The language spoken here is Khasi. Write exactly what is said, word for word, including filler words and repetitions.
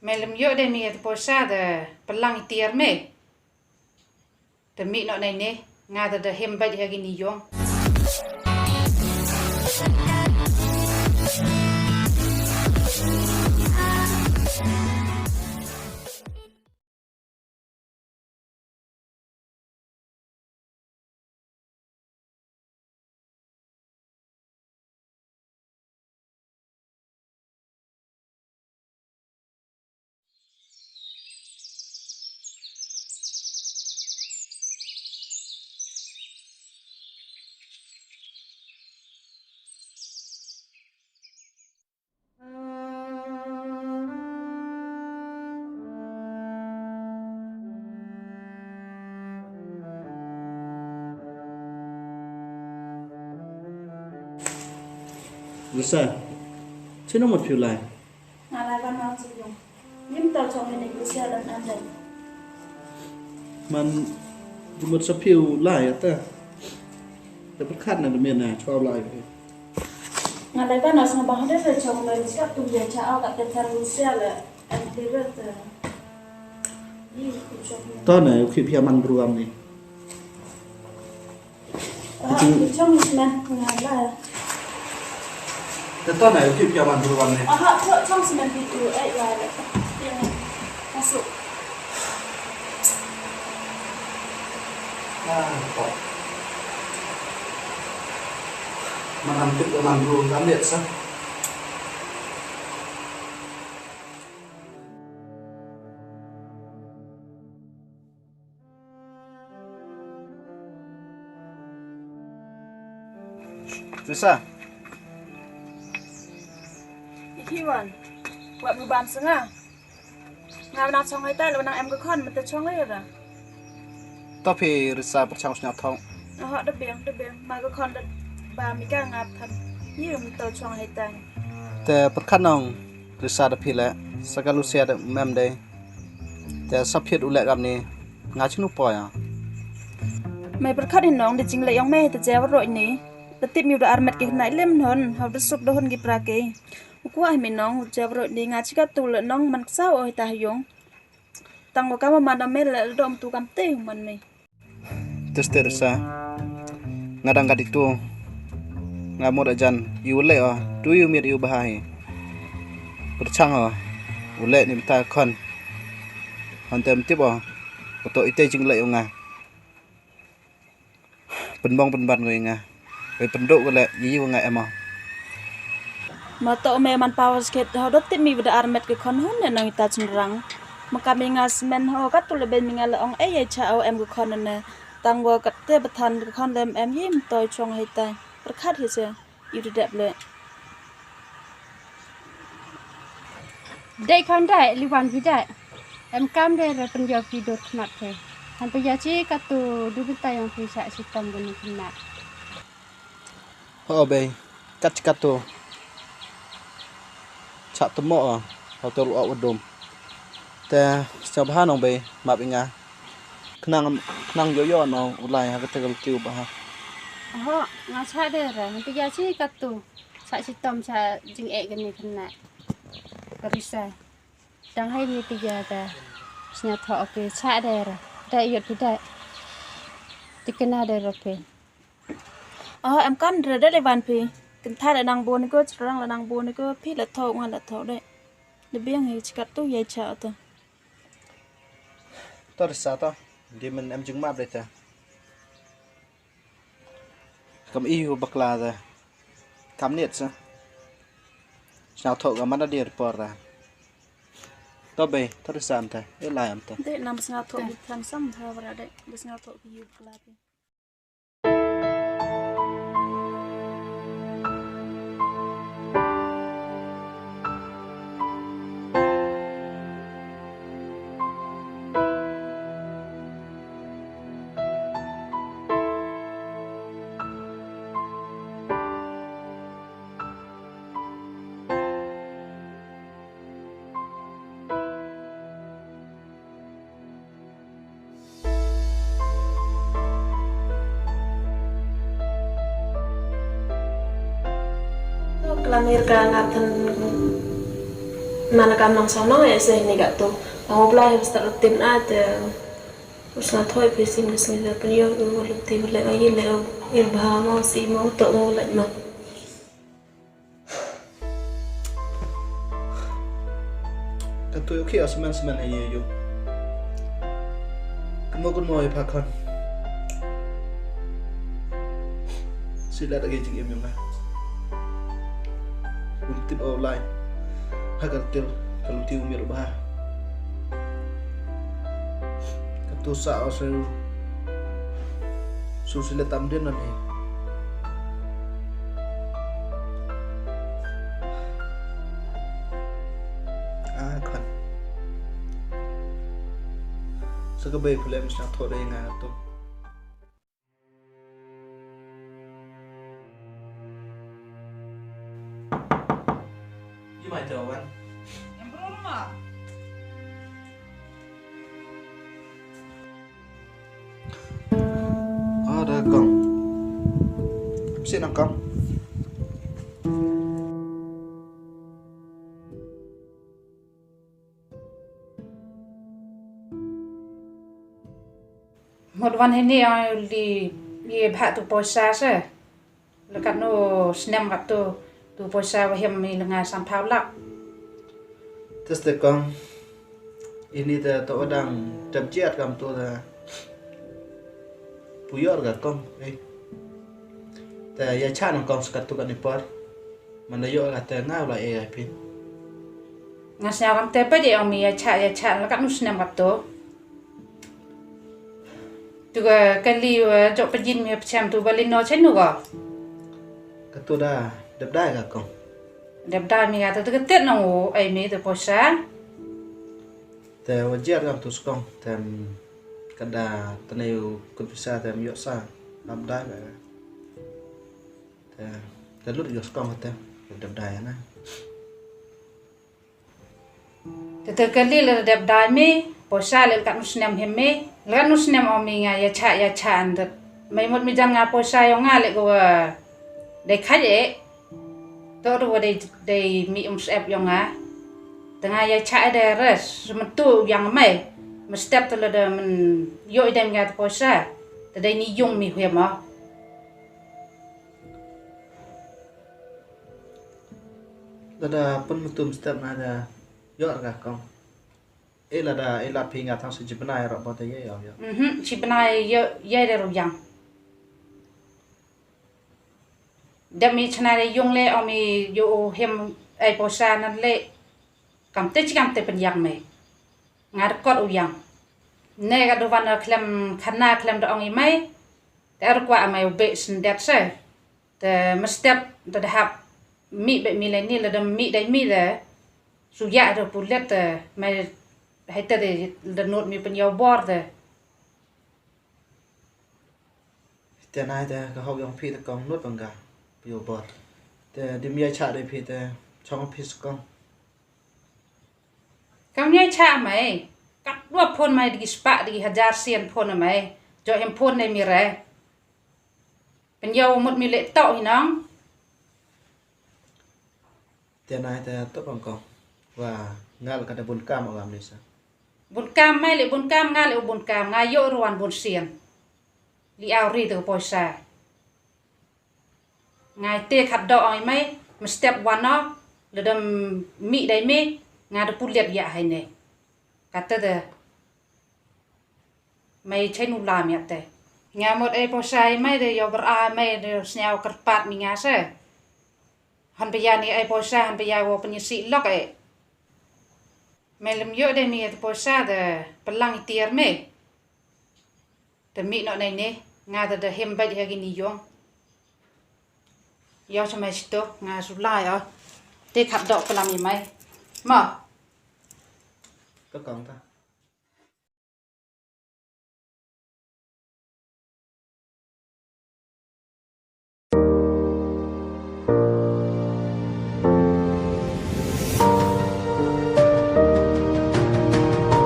Me lem ïoh de mi ïa te poisa de pelang i tiar me. Te mih noh nai ne, nga da da hem bad ha kini yong. Lisa, sino mo phi u lai? Nga lai ban nang suk yung. Ym tau chong ïa ni ku sia dan anjay. Man, jumut sa phi u lai ata. Te pyrkhat na demian na, chwa u lai. Nga lai ban nang suk bang de sa chong lai, sikap tu ïa cha au kat te thar u sia le. An te re te. Ym tau chong. To na, u khip ïa man bru am ni. Aha, chong semen nga la. Te to na, u khip ïa man bru am ni. Aha, chong semen pi tu, eh, la. Masuk. Ah, to. Man am tip man bru am ni sa. Teresa. Ihi wan. Wat mu bam senga. Nga nang chong hai tai lo nang em ka khon mete chong hai ra. To phi risa pyrchang sñiaw thong. Oho da biang da biang ma ka khon da ba mi ka nga than. Yi um to chong hai tai. Te pyrkhat nong risa da phi le sa ka Lucia da mem dei. Te sa phiat u leh kam ni nga chinu poi a. Mai pyrkhat hi nong da jingleh yong me te jaw roi ni. Da tip mi u da armet ki khnai lem non hau da suk da hun ki pra ki. U kwah hi mi nong u jaw roi ni nga chi ka tu le nong man ksaw oi ta ha yong. Tang wa kama man da me le dom tu kam te man me. Tester sa. Nga dang kat itu. Nga mut ajan. Yu le o. Tu yu miet yu baha hi. Perchang o. U le ni bita khon. Hon tem tip o. Uto ite jing le yu nga. Pynbong pynban ko yu nga. Wei pynduk ko le yi yu nga ema. Ma to me man power skate ho dot tip mi bida armet ke khon hun ne nang ita chenrang. Ma ka mi nga semen ho kat tu le ben mi nga le ong ei ei cha o em ke khon ne. Tang wo kat te bethan ke khon lem em yim toi chong hei tai. Perkhat hi se. Yu de dep le. Dei khon dei, li wan phi dei. Em kam dei re pynjop phi dur khmat phi. Han pynjop chi katu du bynta yong phi sa si tom guni khmat. Ho bei, kat chi katu. Chak temo a, hotel o wadum. Te, sa bha nong bei, map inga. Khnang, khnang yo yo no, ulai ha kata kal tiu bha. Ho, nga chak dei re, han pynjop chi katu. Sa si tom sa jing ek gani khmat. Karisa. Dang hai ni pija ta. Sñiaw tho oke sa da ra. Da yot pi da. Tikna da ra pe. Oh, em kan ra da le van pi. Kin tha da nang bon ko, chrang la nang bon ko, pi la tho nga la tho de. Le biang hi chikat tu yai cha ta. Tor sa ta. Di men em jing map de ta. Kam i u bakla da. Kam niet sa. Sñiaw thok ga mana dir por da. To bei, to ri sam ta. E lai am ta. De nam sñiaw thok di tham sam tha bra de. De sñiaw thok ki u bakla de. Klamir ka nga than Mana kam nang sa nang e se ni ka tu. Ang u Blai him start rutin a te. Usna thoi pe sim ke sini da pen yo u lu ti le ayi le u bha ma si ma u to u le ma. Ka tu yo ki asmen smen ayi yo. Kynmaw kynmaw ïa pha khun. Sila da ka jingim ïa nga. Um tip u lai. Ha ka til ka luti u mir ba. Ka tu sa o su. Su sila tam din nan hi. Ah, khun. Sa ka bai pule mesti thot dei nga tu. Ïa mai te wan. Em bro ma. Ah, da kong. Sih nang kong. Mut wan hini ong li ïa bha tu poisa se. Lekat nu snem kat tu tu poisa wa him mi lenga samphaw lak. Tes te kong. Ini te to wadang tep jiat kam tu te. Puyor ka kong. Eh. Te ïa cha nang kong sekat tu kat ni por. Manda ïoh ka te nga u la ïa phi. Nga sñiaw kam te pa je ong mi ïa cha ïa cha la kat nu snem kat to. Tu ka kali wa jok pajin mi pchem tu ba lin no chen nu ko. Ka tu da dep dai ka kong. Dep dai mi ka tu tu ka tet nong u ai mi tu poisa. Te wa jiar kam tu skong tem kada tane u kun pisa tem yok sa dep dai ka. Te, te lut ïa skong te, dep dai na. Te te kali le dep dai mi, poisa le kat nu snem hem mi, le kat nu snem o mi nga ïa cha ïa cha an det. Mai mut mi jan nga poisa ïong nga le ko dei kha je. To ru dei dei mi um sep ïong nga. Te nga ïa cha de res, sementu yang mai. Mestep te le de men yo idem nga te poisa. Te dei ni yung mi huem o. Lada pun mutum step na da yor ka kong. Eh lada eh la phi nga thang si jibnai ro ba ta ye yo yo. Mhm, jibnai yo ye de ru yang. Demi chna de yung le omi yo hem ai posa nan le. Kam te chi kam te pen yang me. Nga de kot u yang. Ne ka du van klem khana klem de ong i mai. Te ar kwa amai u be sendet se. Te mestep te dahap mi be mi le ni le dem mi dai mi de. Su ya de pulet te mai hai te de le not mi pen yau bor de. Te nai te ka hok yong phi te kong not bangga pen yau bor. Te dim ya cha de phi te chong phi skong. Kam ya cha mai. Kat dua phone mai digi spa digi hajar sien phone mai. Jo hem phone ne mi re. Pen yau mut mi le tok hinong. Te nai te tok kong kong. Wa ngal ka de bun kam agam ni sa. Bun kam mai le bun kam ngal le bun kam nga yo ruan bun sien. Li au ri te poisa. Ngai te khat do ong i mai mestep wan no le dem mi dai mi nga de pulet ya hai ne. Kata de mai chai nu lam ya te. Nga mot ai posa i mai de yo ber a mai de sniaw kerpat mi nga se. Han pe ya ni ai posa han pe ya wo penyesi lok e. Mai lem yo de mi te posa de pelang i tiar me. Te mi no nai ne nga te de hem bait ha gi ni yong. Yo sa mai sito nga su lai o. Te khat dok pelam i mai. Ma. Ka kong ta.